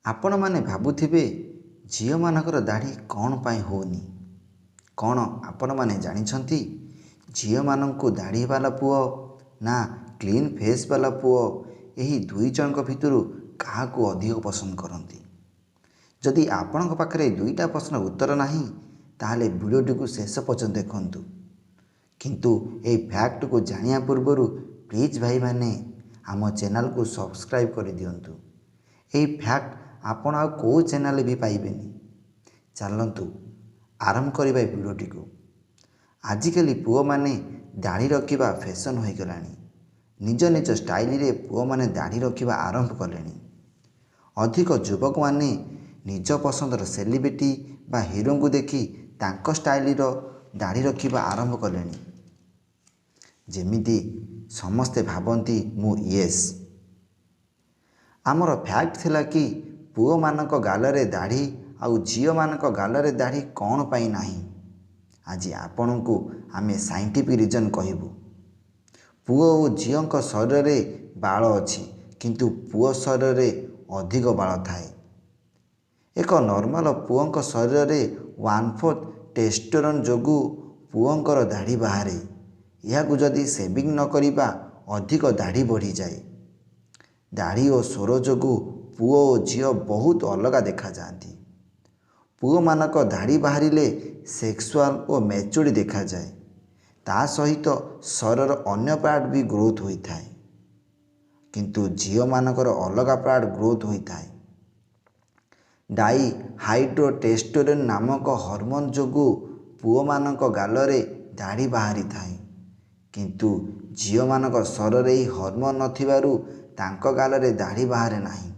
ଆପଣମାନେ ଭାବୁଥିବେ ଝିଅମାନଙ୍କର ଦାଢ଼ି କ'ଣ ପାଇଁ ହେଉନି? କ'ଣ ଆପଣମାନେ ଜାଣିଛନ୍ତି ଝିଅମାନଙ୍କୁ ଦାଢ଼ିବାଲା ପୁଅ ନା କ୍ଲିନ୍ ଫେସ୍ ବାଲା ପୁଅ, ଏହି ଦୁଇ ଜଣଙ୍କ ଭିତରୁ କାହାକୁ ଅଧିକ ପସନ୍ଦ କରନ୍ତି? ଯଦି ଆପଣଙ୍କ ପାଖରେ ଦୁଇଟା ପ୍ରଶ୍ନର ଉତ୍ତର ନାହିଁ, ତାହେଲେ ଭିଡ଼ିଓଟିକୁ ଶେଷ ପର୍ଯ୍ୟନ୍ତ ଦେଖନ୍ତୁ। କିନ୍ତୁ ଏହି ଫ୍ୟାକ୍ଟକୁ ଜାଣିବା ପୂର୍ବରୁ ପ୍ଲିଜ୍ ଭାଇମାନେ, ଆମ ଚ୍ୟାନେଲକୁ ସବସ୍କ୍ରାଇବ୍ କରିଦିଅନ୍ତୁ। ଏହି ଫ୍ୟାକ୍ଟ ଆପଣ ଆଉ କେଉଁ ଚ୍ୟାନେଲରେ ବି ପାଇବେନି। ଚାଲନ୍ତୁ ଆରମ୍ଭ କରିବା ଏ ଭିଡ଼ିଓଟିକୁ। ଆଜିକାଲି ପୁଅମାନେ ଦାଢ଼ି ରଖିବା ଫ୍ୟାସନ୍ ହୋଇଗଲାଣି। ନିଜ ନିଜ ଷ୍ଟାଇଲରେ ପୁଅମାନେ ଦାଢ଼ି ରଖିବା ଆରମ୍ଭ କଲେଣି। ଅଧିକ ଯୁବକମାନେ ନିଜ ପସନ୍ଦର ସେଲିବ୍ରିଟି ବା ହିରୋଙ୍କୁ ଦେଖି ତାଙ୍କ ଷ୍ଟାଇଲର ଦାଢ଼ି ରଖିବା ଆରମ୍ଭ କଲେଣି। ଯେମିତି ସମସ୍ତେ ଭାବନ୍ତି ମୁଁ ୟେସ୍। ଆମର ଫ୍ୟାକ୍ଟ ଥିଲା କି ପୁଅମାନଙ୍କ ଗାଲରେ ଦାଢ଼ି ଆଉ ଝିଅମାନଙ୍କ ଗାଲରେ ଦାଢ଼ି କ'ଣ ପାଇଁ ନାହିଁ? ଆଜି ଆପଣଙ୍କୁ ଆମେ ସାଇଣ୍ଟିଫିକ୍ ରିଜନ୍ କହିବୁ। ପୁଅ ଓ ଝିଅଙ୍କ ଶରୀରରେ ବାଳ ଅଛି, କିନ୍ତୁ ପୁଅ ଶରୀରରେ ଅଧିକ ବାଳ ଥାଏ। ଏକ ନର୍ମାଲ ପୁଅଙ୍କ ଶରୀରରେ 1/4 ଟେଷ୍ଟୋଷ୍ଟେରୋନ୍ ଯୋଗୁଁ ପୁଅଙ୍କର ଦାଢ଼ି ବାହାରେ। ଏହାକୁ ଯଦି ସେଭିଂ ନ କରିବା, ଅଧିକ ଦାଢ଼ି ବଢ଼ିଯାଏ। ଦାଢ଼ି ଓ ସ୍ୱର ଯୋଗୁଁ ପୁଅ ଓ ଝିଅ ବହୁତ ଅଲଗା ଦେଖାଯାଆନ୍ତି। ପୁଅମାନଙ୍କ ଦାଢ଼ି ବାହାରିଲେ ସେକ୍ସୁଆଲ୍ ଓ ମ୍ୟାଚୁରିଟି ଦେଖାଯାଏ, ତା ସହିତ ଶରୀରର ଅନ୍ୟ ପାର୍ଟ ବି ଗ୍ରୋଥ୍ ହୋଇଥାଏ। କିନ୍ତୁ ଝିଅମାନଙ୍କର ଅଲଗା ପାର୍ଟ ଗ୍ରୋଥ୍ ହୋଇଥାଏ। ଡାଇ ହାଇଡ୍ରୋଟେଷ୍ଟୋରେନ୍ ନାମକ ହରମୋନ୍ ଯୋଗୁଁ ପୁଅମାନଙ୍କ ଗାଲରେ ଦାଢ଼ି ବାହାରିଥାଏ, କିନ୍ତୁ ଝିଅମାନଙ୍କ ଶରୀରରେ ଏହି ହରମୋନ୍ ନଥିବାରୁ ତାଙ୍କ ଗାଲରେ ଦାଢ଼ି ବାହାରେ ନାହିଁ।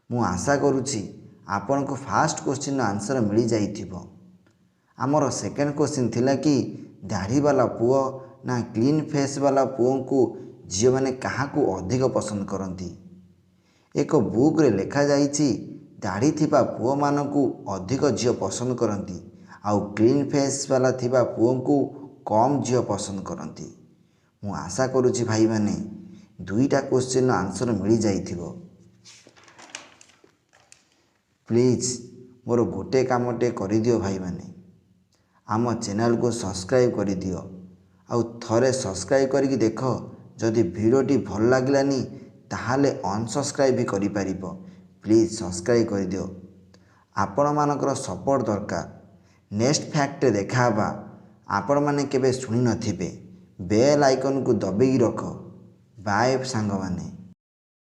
ମୁଁ ଆଶା କରୁଛି ଆପଣଙ୍କୁ ଫାଷ୍ଟ କୋଶ୍ଚିନ୍ର ଆନ୍ସର୍ ମିଳିଯାଇଥିବ। ଆମର ସେକେଣ୍ଡ କୋଶ୍ଚିନ୍ ଥିଲା କି ଦାଢ଼ିବାଲା ପୁଅ ନା କ୍ଲିନ୍ ଫେସ୍ ବାଲା ପୁଅଙ୍କୁ ଝିଅମାନେ କାହାକୁ ଅଧିକ ପସନ୍ଦ କରନ୍ତି? ଏକ ବୁକ୍ରେ ଲେଖାଯାଇଛି, ଦାଢ଼ି ଥିବା ପୁଅମାନଙ୍କୁ ଅଧିକ ଝିଅ ପସନ୍ଦ କରନ୍ତି ଆଉ କ୍ଲିନ୍ ଫେସ୍ ବାଲା ଥିବା ପୁଅଙ୍କୁ କମ୍ ଝିଅ ପସନ୍ଦ କରନ୍ତି। ମୁଁ ଆଶା କରୁଛି ଭାଇମାନେ, ଦୁଇଟା କୋଶ୍ଚିନ୍ର ଆନ୍ସର୍ ମିଳିଯାଇଥିବ। ପ୍ଲିଜ୍ ମୋର ଗୋଟେ କାମଟେ କରିଦିଅ ଭାଇମାନେ, ଆମ ଚ୍ୟାନେଲକୁ ସବସ୍କ୍ରାଇବ୍ କରିଦିଅ। ଆଉ ଥରେ ସବସ୍କ୍ରାଇବ୍ କରିକି ଦେଖ, ଯଦି ଭିଡ଼ିଓଟି ଭଲ ଲାଗିଲାନି ତାହେଲେ ଅନସବସ୍କ୍ରାଇବ୍ ବି କରିପାରିବ। ପ୍ଲିଜ୍ ସବସ୍କ୍ରାଇବ୍ କରିଦିଅ, ଆପଣମାନଙ୍କର ସପୋର୍ଟ ଦରକାର। ନେକ୍ସଟ ଫ୍ୟାକ୍ଟରେ ଦେଖାହେବା, ଆପଣମାନେ କେବେ ଶୁଣିନଥିବେ। ବେଲ୍ ଆଇକନ୍କୁ ଦବେଇକି ରଖ। ବାଏ ସାଙ୍ଗମାନେ।